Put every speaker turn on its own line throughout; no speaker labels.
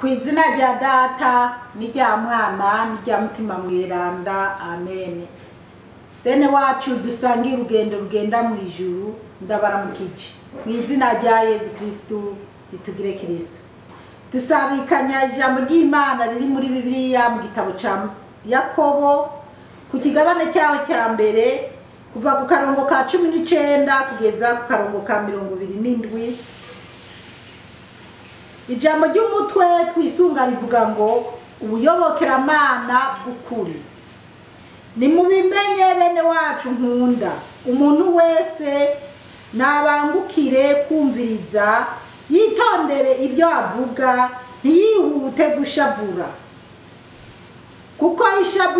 Ku izina rya Data n'irya Mwana n'irya Mutima Mweranda, amen. Bene wacu dusangiye urugendo rugenda mu ijuru, ndabaramukije mu izina rya Yezu Kristu, ritugire Kristu. Dusabikanya ijambo ry'Imana riri muri Bibiliya mu gitabo ca Yakobo ku kigabane cyaho cya mbere, kuva ku karongo ka 19 kugeza ku karongo ka 27. Ijambo ry'umutwe twisunga rivuga ngo ubuyobokeramana bw'ukuri. Nimubimenye bene wacu nkunda, umuntu wese nabangukire kumviriza, yitondere ibyo avuga, ntiyihute gushavura, kuko ishavu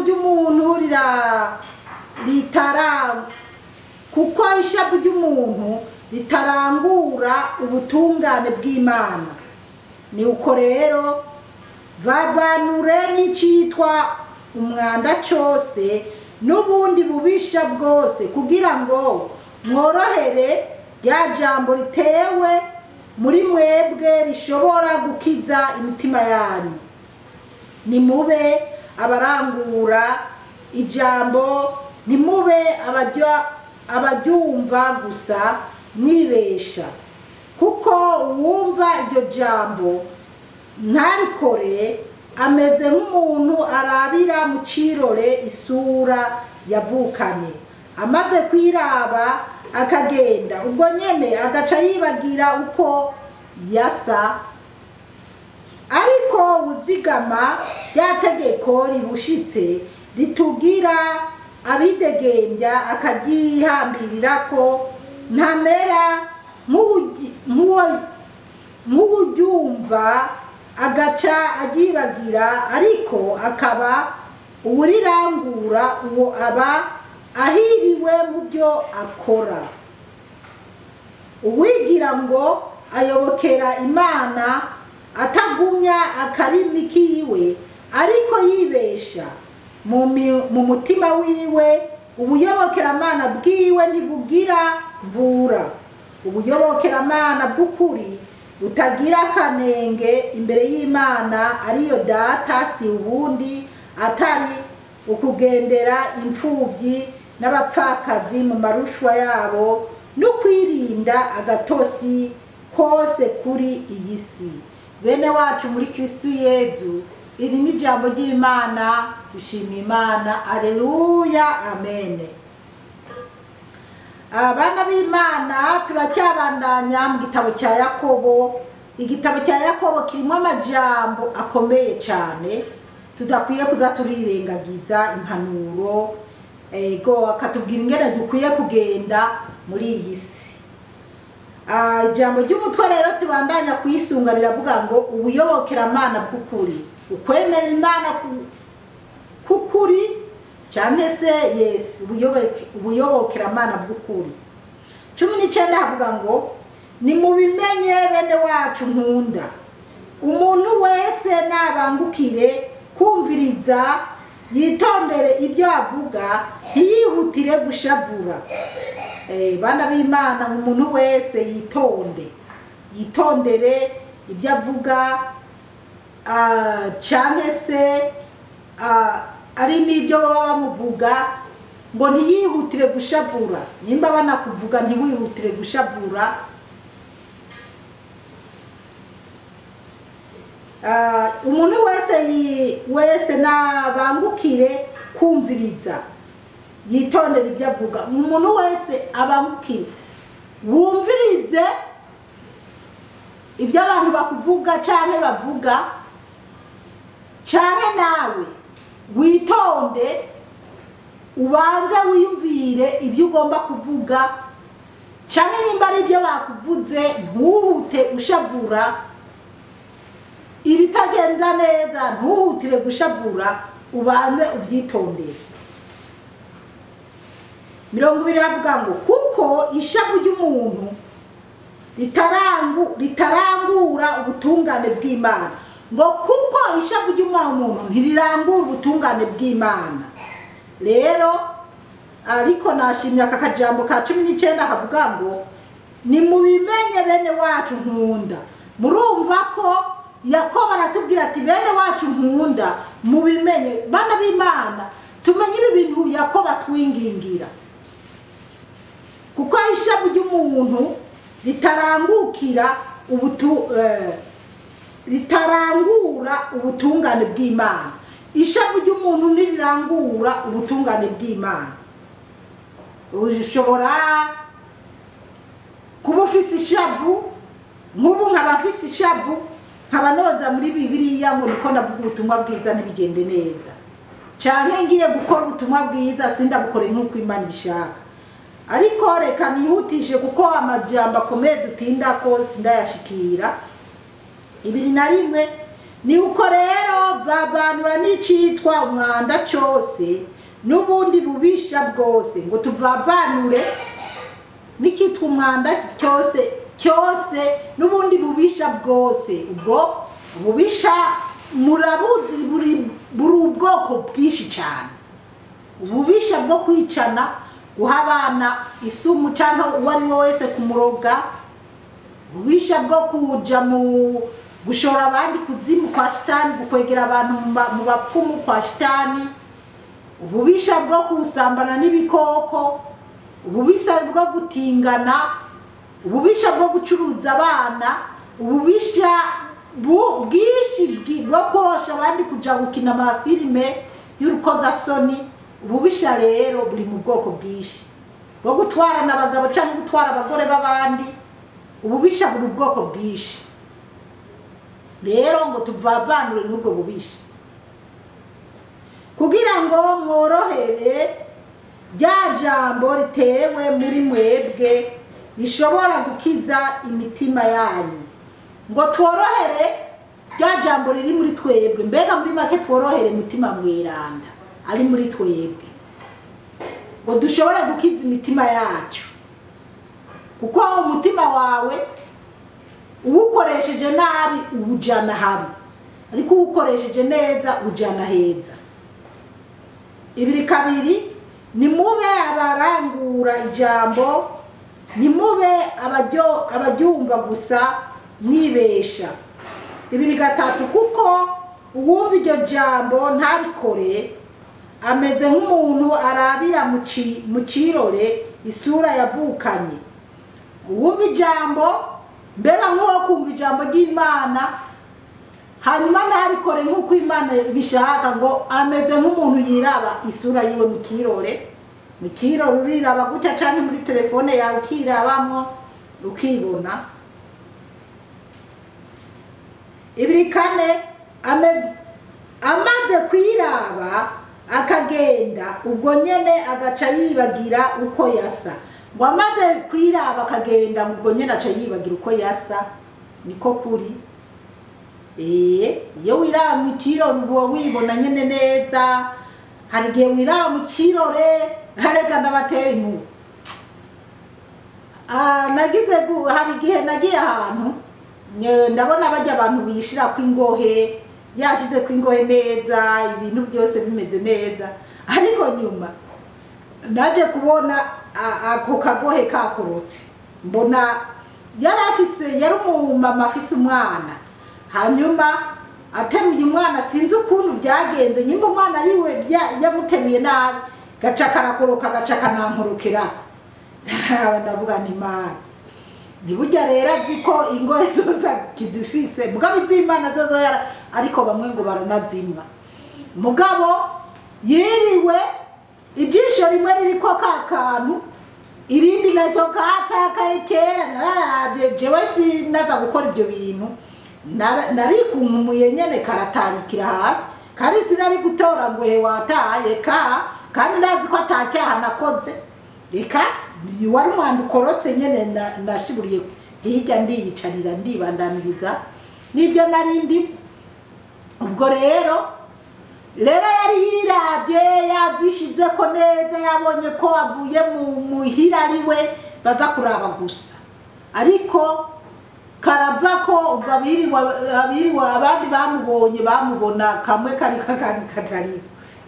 ry'umuntu ritarangura ubutungane bw'Imana. Ni uko rero vavanure n'icitwa umwanda cyose n'ubundi bubisha bwose, kugira ngo mworohere rya jambo ritewe muri mwebwe rishobora gukiza imitima yanyu. Nimube abarangura ijambo, nimube abaryumva gusa mwibesha, kuko uwumva iryo jambo ntarikore ameze nk'umuntu arabira mu cirore isura yavukanye, amaze kwiraba akagenda ubwo nyene agaca yibagira uko yasa. Ariko uzigama rya tegeko ribushitse ritugira abidegembya akagihambirira ko ntamera nk'uburyumva agaca agibagira, ariko akaba uwurirangura, uwo aba ahiriwe mu byo akora. Uwigira ngo ayobokera Imana atagumya akarimi kiwe, ariko yibesha mu mutima wiwe, ubuyobokeramana bwiwe ntibugira mvura. Ubuyobokeramana bw'ukuri butagira akanenge imbere y'Imana ariyo Data, si ubundi atari ukugendera imfuvyi n'abapfakazi mu marushwa yabo, no kwirinda agatosi kose kuri iyi si. Bene wacu muri Kristu Yezu, iri ni ijambo ry'Imana, dushima Imana, aleluya, amen. Abana b'Imana, turacyabandanya mu gitabo cya Yakobo. Igitabo cya Yakobo kirimo amajambo akomeye cyane tudakwiye kuza turirengagiza, impanuro ego akatubwira ingene dukwiye kugenda muri iyi si. Ijambo ry'umutwe rero tubandanya kuyisunga riravuga ngo ubuyobokeramana bw'ukuri, ukwemera Imana k'ukuri, cyane se yes, ubuyobokeramana bw'ukuri. 19 havuga ngo nimubimenye bene wacu nkunda, umuntu wese nabangukire kumviriza, yitondere ibyo avuga, ntiyihutire gushavura. Bana b'Imana, umuntu wese yitonde, yitondere ibyo avuga, cyane se ari n'ibyo baba bamuvuga, ngo ntiyihutire gushavura. Nimba banakuvuga ntiwihutire gushavura. Umuntu wese nabangukire kumviriza, yitondere ibyo avuga. Umuntu wese abangukire wumvirize ibyo abantu bakuvuga canke bavuga, canke nawe witonde ubanze wiyumvire ibyo ugomba kuvuga, canke nimba ari ibyo bakuvuze ntuhute ushavura. Ibitagenda neza ntuhutire gushavura, ubanze ubyitondere. 20 havuga ngo kuko ishavu ry'umuntu ritarangura ubutungane bw'Imana. Ngo kuko ishavu ry'umuntu ntirirangura ubutungane bw'Imana. Rero ariko nashimye aka kajambo ka 19 kavuga ngo nimubimenye bene wacu nkunda. Murumva ko Yakobo aratubwira ati bene wacu nkunda mubimenye, bana b'Imana, tumenye ibi bintu Yakobo atwingingira, kuko ishavu ry'umuntu ritarangukira ritarangura ubutungane bw'Imana. Ishavu ry'umuntu ntirirangura ubutungane bw'Imana. Ushobora kuba ufise ishavu, nk'ubu nkaba mfise ishavu, nkaba noza muri Bibiliya ngo niko ndavuga ubutumwa bwiza ntibigende neza, canke ngiye gukora ubutumwa bwiza sindabukore nk'uko Imana ibishaka. Ariko reka nihutishe kuko amajambo akomeye dutinda ko sindayashikira. 21 ni uko rero vavanura n'icitwa umwanda cose n'ubundi bubisha bwose, ngo tuvavanure n'icitwa umwanda cyose cyose n'ubundi bubisha bwose. Ubwo ububisha murabuzi buri ubwoko bwinshi cyane, ububisha bwo kwicana, guha abana isumu cyangwa uwo ari we wese kumuroga, ububisha bwo kuja mu gushora abandi kuzimu kwa shitani, gukwegera abantu mu bapfumu kwa shitani, ububisha bwo kusambana n'ibikoko, ububisha bwo gutingana, ububisha bwo gucuruza abana, ububisha bwinshi bwo kosha abandi kuja gukina amafilime y'urukozasoni. Ububisha rero buri mu bwoko bwinshi, bwo gutwarana abagabo cyangwa gutwara abagore b'abandi, ububisha buri ubwoko bwinshi. Rero ngo tuvavanure n'ubwo bubisha kugira ngo mworohere rya jambo ritewe muri mwebwe rishobora gukiza imitima yanyu. Ngo tworohere rya jambo riri muri twebwe, mbega muri make tworohere mutima mweranda ari muri twebwe, ngo dushobore gukiza imitima yacu. Kuko umutima wawe uwukoresheje nabi uwujana habi, ariko uwukoresheje neza ujana heza. 2 nimube abarangura ijambo, nimube abaryumva gusa mwibesha. 2:3 kuko uwumva iryo jambo ntarikore ameze nk'umuntu arabira mu kirore isura yavukanye. Uwumva ijambo, mbega nk'uwo kumva ijambo ry'Imana hanyuma ntarikore nk'uko Imana ibishaka, ngo ameze nk'umuntu yiraba isura yiwe mu kirore. Mu kirore uriraba gutya canke muri telefone yawe ukirabamwo ukibona. 2:4 amaze kwiraba akagenda ubwo nyene agaca yibagira uko yasa. Ngo amaze kwiraba akagenda ubwo nyene aca yibagira uko yasa, niko kuri. Iyo wiraba mu kirore uba wibona nyene neza. Hari igihe wiraba mu kirore hareka ndabatera inkuru. Nagize hari igihe nagiye ahantu ndabona bajya abantu bishira ku ingohe, yashize ku ingohe neza, ibintu byose bimeze neza, ariko nyuma naje kubona ako kagohe kakorotse. Mbona yari umumama afise umwana, hanyuma ateruye umwana, sinzi ukuntu byagenze, nyimba umwana ariwe yamuteruye nabi, gaca karakoroka gaca kanankorokera. Ndavuga nti Imana ntiburya rero azi ko ingohe zose kizifise, mugabo iz'Imana zozo ariko bamwe ngo baranazimwa. Mugabo yiriwe ijisho rimwe ririko ka kantu, irindi naryo katakaye kera. Nararavye jewe sinaza gukora ibyo bintu, narikunkumuye nyene karatarikira hasi, kandi sinari gutora ngo he wataye ka, kandi ndazi ko atacyaha nakoze. Reka wari umwanda ukorotse nyene nashiburiye hirya ndiyicarira ndibandaniriza nibyo narindi. Ubwo rero yari yiravye yazishize ko neza, yabonye ko avuye mu muhira ariwe baza kuraba gusa, ariko karava ko ubwo abiriwe abandi bamubonye bamubona kamwe kari kakandi katari.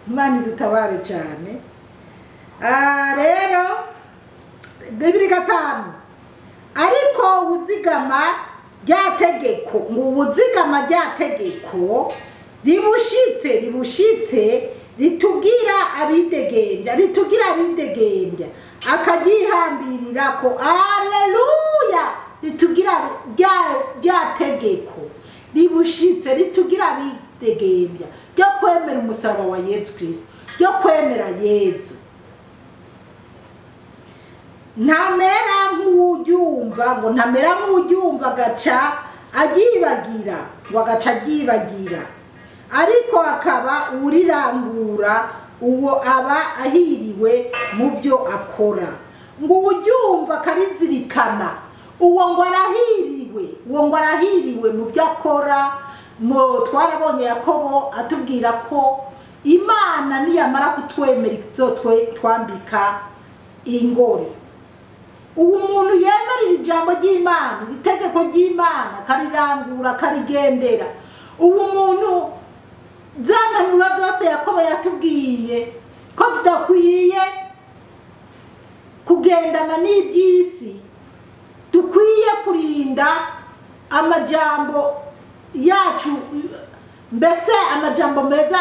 Imana idutabare cyane. Rero 2:5 ariko uzigama Rya tegeko, ngo uwuzigama rya tegeko ribushitse ritugira abidegembya, ritugira abidegembya, akagihambirira ko. Haleluya! Ritugira rya tegeko ribushitse ritugira abidegembya, ryo kwemera umusaraba wa Yezu Kristo, ryo kwemera Yezu. Ntamera nk'uwuryumva, ngo ntamera nk'uwuryumva agaca agibagira, ngo agaca agibagira, ariko akaba urirangura, uwo aba ahiriwe mu byo akora. Ngo uwuryumva akarizirikana, uwo ngo arahiriwe, uwo ngo arahiriwe mu byo akora. Twarabonye Yakobo atubwira ko Imana niyamara kutwemera izotwambika ingori. Uwo muntu yemerera ijambo ry'Imana, itegeko ry'Imana, akarirangura, akarigendera, uwo muntu za mpanuro zose Yakobo yatubwiye ko tudakwiye kugendana n'iby'isi, dukwiye kurinda amajambo yacu, mbese amajambo meza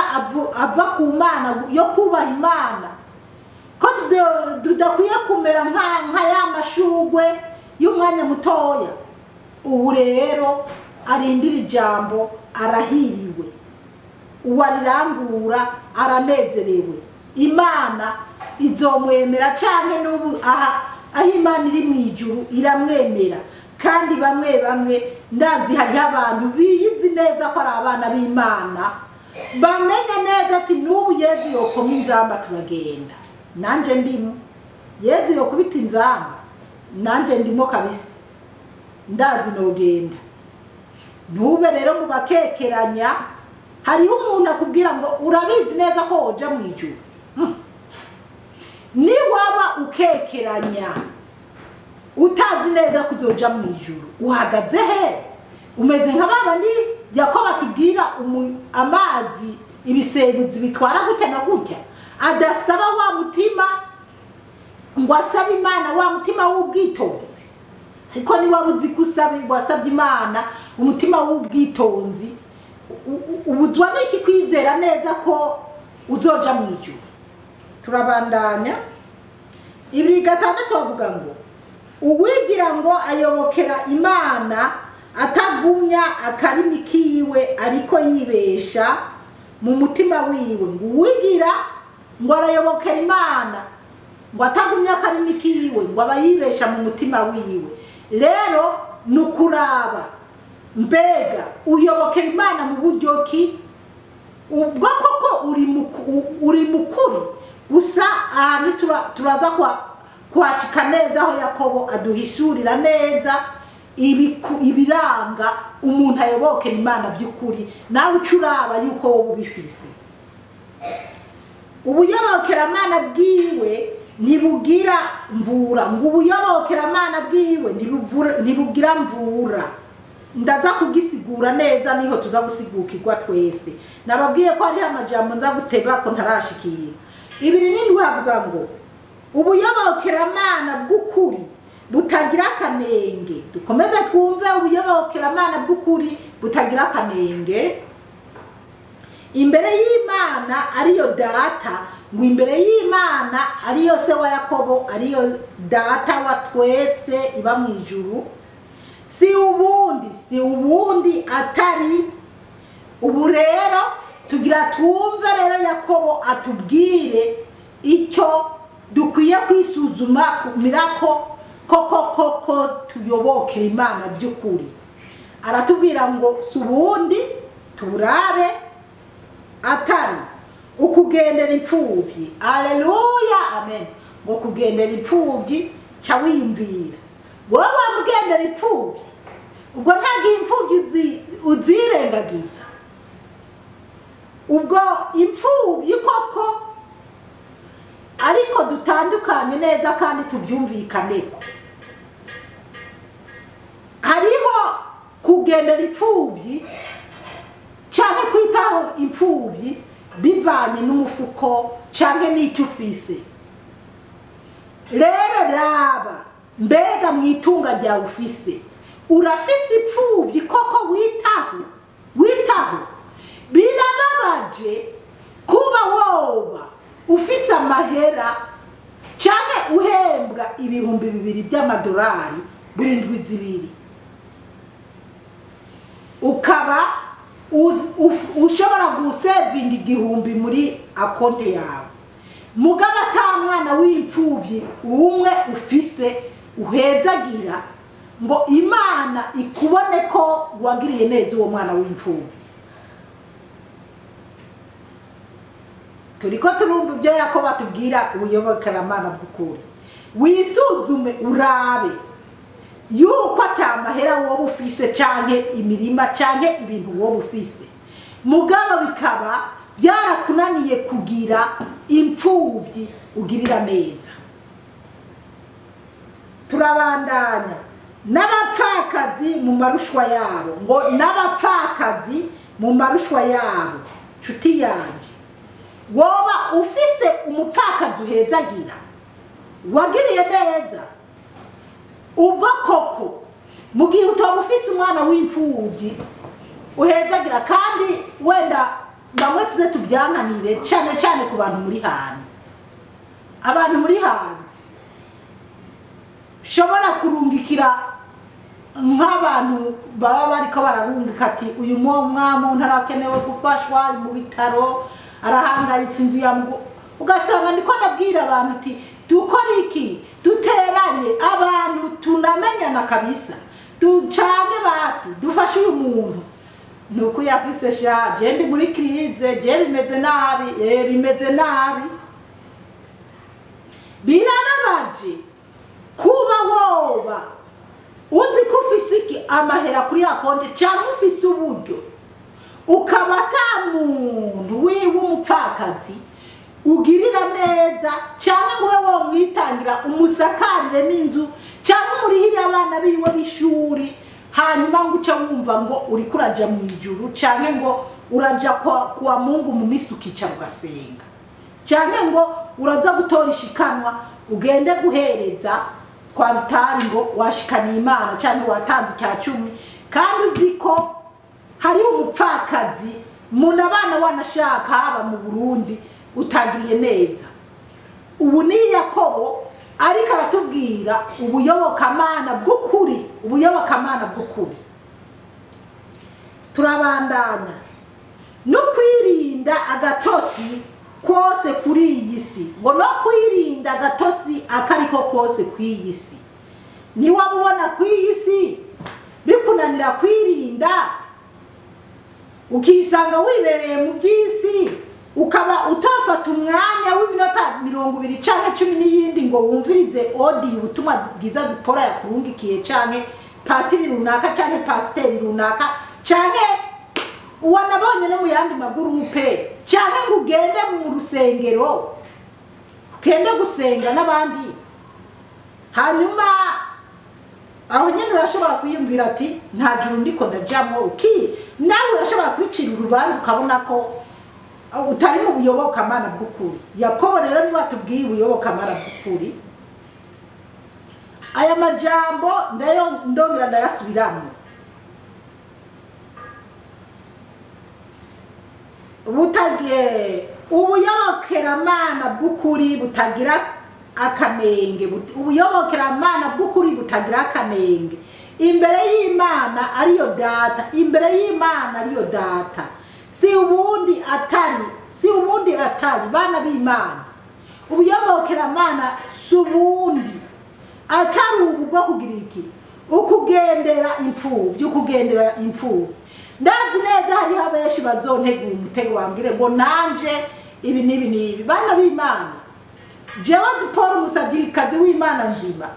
ava ku Mana yo kubaha Imana, ko tudakwiye kumera nka ya mashugwe y'umwanya mutoya. Ubu rero arindira ijambo arahiriwe, uwarirangura aranezerewe. Imana izomwemera canke n'ubu aho Imana iri mu ijuru iramwemera. Kandi bamwe bamwe ndazi hariho abantu biyizi neza ko ari abana b'Imana, bamenya neza ati n'ubu Yezu yokoma inzamba turagenda, nanje ndimo. Yezu yokubita inzamba nanje ndimo kabisa, ndazi nogenda. Ntube rero mu bakekeranya. Hariho umuntu akubwira ngo urabizi neza ko woja mu ijuru. Ni waba ukekeranya utazi neza kuzoja mu ijuru, uhagaze he? Umeze nka babandi Yakobo atubwira amazi ibisebuzi bitwara gutya na gutya, adasaba wa mutima ngo asabe Imana wa mutima w'ubwitonzi. Ariko ni wabuzi kusaba, wasabye Imana umutima w'ubwitonzi, ubuzwa n'iki kwizera neza ko uzoja mu ijuru? Turabandanya. 2:6 bavuga ngo uwigira ngo ayobokera Imana atagumya akarimi kiwe ariko yibesha mu mutima wiwe. Ngo uwigira ngo arayobokera Imana ngo atagumya akarimi kiwe, ngo aba yibesha mu mutima wiwe. Rero nukuraba mbega uyobokera Imana mu buryo ki? Ubwo koko uri mukuri? Gusa aha turaza kuhashika neza aho Yakobo aduhishurira neza ibiranga umuntu ayobokera Imana by'ukuri, nawe ucuraba yuko wowe ubifise. Ubuyobokeramana bwiwe ntibugira mvura, ngo ubuyobokeramana bwiwe ntibugira mvura. Ndaza kugisigura neza, niho tuza gusigukirwa twese. Nababwiye ko hariho amajambo nza guteba ko ntarashikira. 2:7 havuga ngo ubuyobokeramana bw'ukuri butagira akanenge. Dukomeze twumve ubuyobokeramana bw'ukuri butagira akanenge imbere y'Imana ariyo data, ngo imbere y'Imana ariyo se wa Yakobo, ariyo data wa twese iba mu ijuru, si ubundi atari ubu. Rero tugira twumve rero Yakobo atubwire icyo dukwiye kwisuzuma kumirako koko koko tuyobokera Imana by'ukuri. Aratubwira ngo si ubundi turabe atari ukugendera imfubyi. Haleluya, amen. Ngo kugendera imfubyi ca wiyumvira wowe wamugendera imfubyi, ubwo ntagiye imfubyi uzirengagiza. Ubwo imfubyi koko, ariko dutandukanye neza kandi tubyumvikaneko. Hariho kugendera imfubyi canke kwitaho imfubyi bivanye n'umufuko canke n'icyo ufise. Rero raba mbega mu itunga ryawe ufise, Urafise ipfubyi koko witaho? Birababaje kuba woba ufise amahera cyane uhembwa 2000 by'amadolari buri ndwi zibiri, ukaba ushobora gusevinga 1000 muri akonte yawe, mugabo ata mwana w'imfubyi umwe ufise uhezagira ngo Imana ikubone ko wagiriye neza uwo mwana w'imfubyi. Turiko turumva ibyo Yakobo atubwira ubuyobokeramana bw'ukuri. Wisuzume urabe yuko atamahera wowe ufise canke imirima canke ibintu wowe ufise, mugabo bikaba byarakunaniye kugira imfubyi ugirira neza. Turabandanya n'abapfakazi mu marushwa yabo, ngo n'abapfakazi mu marushwa yabo. Nshuti yanje, woba ufise umupfakazi uhezagira wagiriye neza, ubwo koko mu gihe utoba ufise umwana w'imfubyi uhezagira, kandi wenda bamwe tuze tubyankanire cyane cyane ku bantu muri hanze. Abantu muri hanze shobora kurungikira nk'abantu baba bariko bararungika ati uyu mwana ntarakenewe gufashwa, ari mu bitaro, arahangayitse, inzu ya mgo. Ugasanga ndiko ndabwira abantu uti dukora iki, duteranye abantu tunamenyana kabisa, ducange basi dufashe uyu muntu. Nuko yafise sha je ndi muri crise, je bimeze nabi, bimeze nabi. Birababaje kuba woba uzi ko ufise iki amahera kuri ya konti cyangwa ufise uburyo, ukaba ata muntu wiwe umupfakazi ugirira neza, cyangwa ngo ube womwitangira umusakarire n'inzu cyangwa umurihire abana biwe b'ishuri, hanyuma ngo uce wumva ngo uriko uraja mu ijuru cyangwa ngo uraja kwa Mungu mu misi ukicara ugasenga, cyangwa ngo uraza gutora ishikanwa ugende guhereza kwa rutari ngo washikaniye Imana cyangwa watanze icya 10, kandi uzi ko hari umupfakazi umuntu abana wanashaka haba mu Burundi utagiriye neza. Ubu ni Yakobo ariko aratubwira ubuyobokamana bw'ukuri, ubuyobokamana bw'ukuri. Turabandanya no kwirinda agatosi kose kuri iyi si, ngo no kwirinda agatosi akariko kose kw'iyi si. Niwaba ubona kw'iyi si bikunanira kwirinda, ukisanga wibereye mu by'isi, ukaba utafata umwanya w'iminota 20 canke 10 n'iyindi ngo wumvirize odi ubutumwa bwiza Zipora yakurungikiye, canke patiri runaka canke pasiteri runaka canke uwanabonye no mu yandi magurupe, canke ngo ugende mu rusengero ugende gusenga n'abandi. Hanyuma aho nyene urashobora kwiyumvira ati nta juru ndiko ndajamwo, uki nawe urashobora kwicira urubanza ukabona ko utari mu buyobokamana bw'ukuri. Yakobo rero niwe atubwiye ubuyobokamana bw'ukuri. Aya majambo ndayo ndongera ndayasubiramwo. Butagiye ubuyobokeramana bw'ukuri butagira akanenge, ubuyobokeramana bw'ukuri butagira akanenge imbere y'Imana ariyo data, imbere y'Imana ariyo data, si ubundi atari, si ubundi atari bana b'Imana. Ubuyobokeramana si ubundi atari ubu bwo kugira iki, ukugendera imfubyi, ukugendera imfubyi. Ndazi neza hariho abenshi bazontegura umutego bambwire ngo nanje ibi n'ibi n'ibi. Bana b'Imana, jewe Zipora umusavyikazi w'Imana nzima,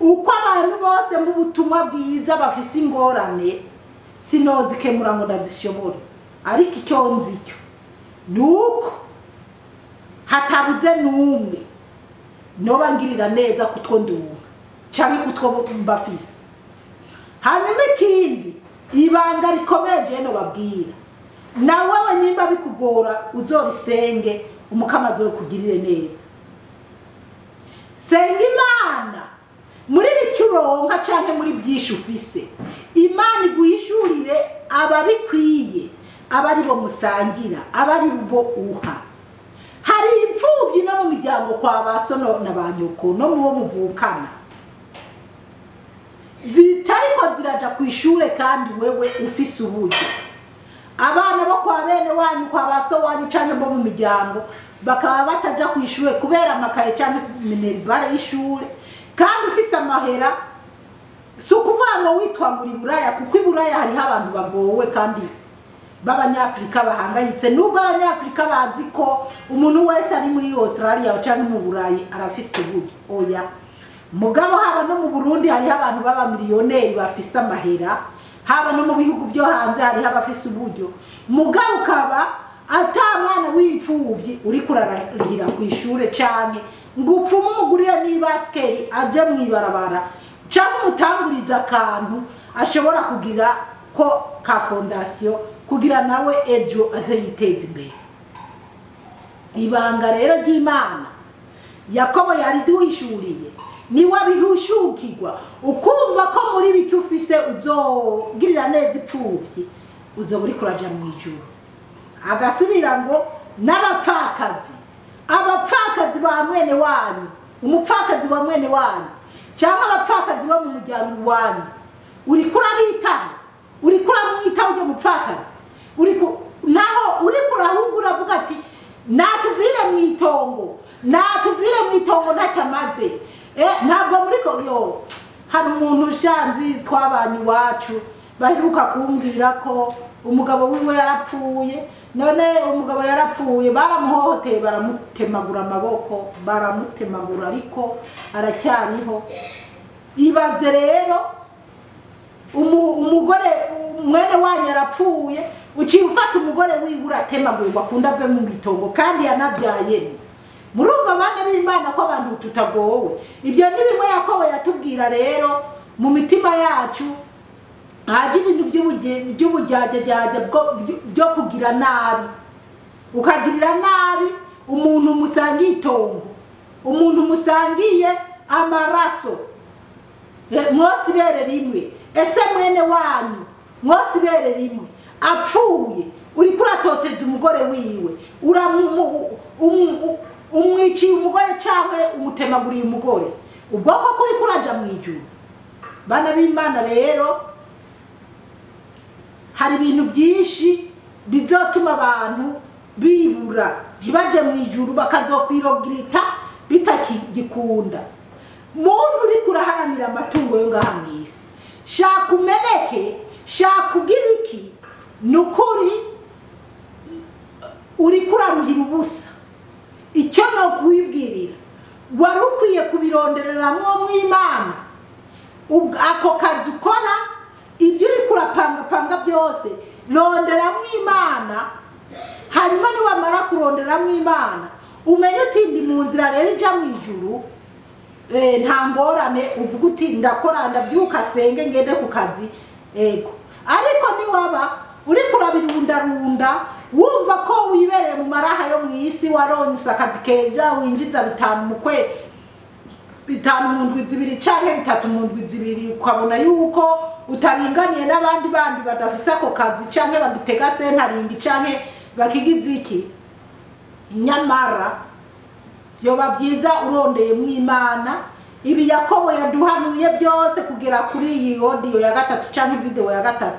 uko abantu bose mu butumwa bwiza bafise ingorane sinozikemura ngo ndazishobore, ariko icyo nzi cyo nuko hatabuze n'umwe noba ngirira neza kutwo ndunga canke kutwo mbafise. Hanyuma ikindi ibanga rikomeye je no babwira, nawewe nimba bikugora uzorisenge umukama azokugirire neza. Senga Imana muri biki uronka canke muri byinshi ufise, Imana iguhishurire ababikwiye, abari bo musangira, abari bo uha. Hari imfubyi no mu miryango kwa ba so na ba nyoko no mu bo muvukana, zitariko ziraja ku ishure kandi wewe ufise uburyo. Abana bo kwa bene wanyu, kwa ba so wanyu canke bo mu miryango bakaba bataja ku ishure kubera amakaye canke minerivare y'ishure, kandi ufise amahera. Si ukuvuga ngo witwa muri Buraya, kuko i Buraya hariho abantu bagowe kandi b'Abanyafrika bahangayitse. Nubwo Abanyafrika bazi ko umuntu wese ari muri Australia canke mu Burayi arafise uburyo, oya. Mugabo haba no mu Burundi hariho abantu b'abamiliyoneri bafise amahera, haba no mu bihugu byo hanze hariho abafise uburyo. Mugabo ukaba ata mwana w'imfubyi uriko urarahira ku ishure canke ngo upfume umugurire n'ibasikeri aje mw'ibarabara, canke umutangurize akantu ashobora kugira ko ka fondation kugira nawe ejo aze yiteze imbere. Ibanga rero ry'Imana Yakobo yariduhishuriye, niwe abihishukirwa, ukumva ko muri bike ufise uzogirira neza ipfubyi, uzoba uriko uraja mw'ijuru. Agasubira ngo n'abapfakazi, abapfakazi ba mwene wanyu, umupfakazi wa mwene wanyu cyangwa abapfakazi bo mu muryango iwanyu, uriko urabitaho, uriko uramwitaho ujya mupfakazi, uriko naho uriko urahunga uravuga ati natuvire mu itongo, natuvire mu itongo ntacamaze. Ntabwo muriko yo. Hari umuntu ushanzi twabanye iwacu baheruka kumbwira ko umugabo wiwe yarapfuye. None umugabo yarapfuye, baramuhohoteye, baramutemagura amaboko, baramutemagura, ariko aracyariho. Ibaze rero umugore mwene wanyu yarapfuye, uciye ufata umugore wiwe uratemagurwa akunda ave mu itongo kandi yanavyaye. Murumva bana b'Imana ko abantu tutagowe. Ibyo ni bimwe Yakobo yatubwira rero mu mitima yacu, haje ibintu by'ubujyajyajya byo kugira nabi. Ukagirira nabi umuntu musangiye itongo, umuntu musangiye amaraso, mwose ibere rimwe, ese mwene wanyu mwose ibere rimwe apfuye, uriko uratoteza umugore wiwe, umwiciye umugore cyangwa umutemaguriye umugore, ubwo koko uriko uraja mw'ijuru. Bana b'Imana rero hari ibintu byinshi bizotuma abantu bibura ntibaje mw'ijuru, bakazokwirogirita bitakigikunda. Muntu uriko uraharanira amatungo yo ngaha mw'isi, shaka umeneke, shaka ugira iki, nukuri uriko uraruhira ubusa. Icyo no kwibwirira wari ukwiye kubirondereramwo mw'Imana. Ako kazi ukora, ibyo uriko urapangapanga byose, ronderamwo Imana. Hanyuma niwamara kuronderamwo Imana, umenye uti ndi mu nzira rero ija mw'ijuru, nta ngorane, uvuga uti ndakora, ndabyuka senge ngende ku kazi, ego. Ariko niwaba uriko urabirundarunda, wumva ko wibereye mu maraha yo mw'isi, waronse akazi keza, winjiza 5 mu kwe, 5 mu ndwi zibiri canke 3 mu ndwi zibiri, ukabona yuko utaringaniye n'abandi bandi badafise ako kazi canke bagitega sentaringi canke bakigize iki. Nyamara byoba byiza urondeye mw'Imana. Ibi Yakobo yaduhanuye byose kugera kuri iyi audio ya 3 canke video ya 3,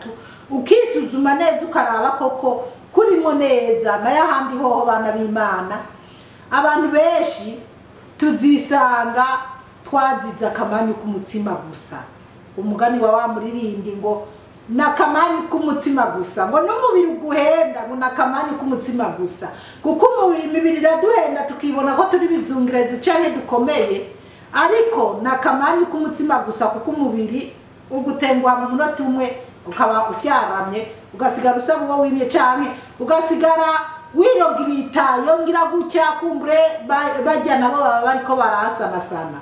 ukisuzuma neza ukaraba koko kurimo neza. Nayo ahandi hoho bana b'Imana, abantu benshi tuzisanga twazize akamanyu k'umutsima gusa. Umugani wa muririmbyi ngo nakamanyu k'umutsima gusa, ngo n'umubiri uguhenda ngo nakamanyu k'umutsima gusa, kuko imibiri iraduhenda tukibona ko turi bizungirezi canke dukomeye, ariko nakamanyu k'umutsima gusa, kuko umubiri ugutengwa mu munota umwe ukaba ufyaramye, ugasigara usaba uwo wimye canke ugasigara wirogirita yongira gutya, kumbure bajya nabo baba bariko barasanasana.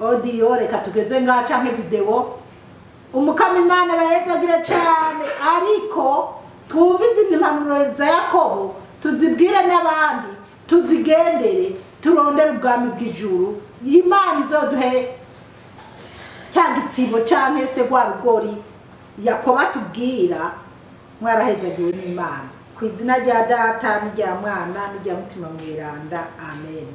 Audio reka tugeze ngaha canke video. Umukama Imana bahezagire cane, ariko twumve izindi mpanuro za Yakobo, tuzibwire n'abandi, tuzigendere, turondere ubwami bw'ijuru. Imana izoduhe Cya gitsibo canke se rwa rugori Yakobo atubwira, mwarahezagiwe n'Imana. Ku izina rya Data n'irya Mwana n'irya Mutima Mweranda, amen.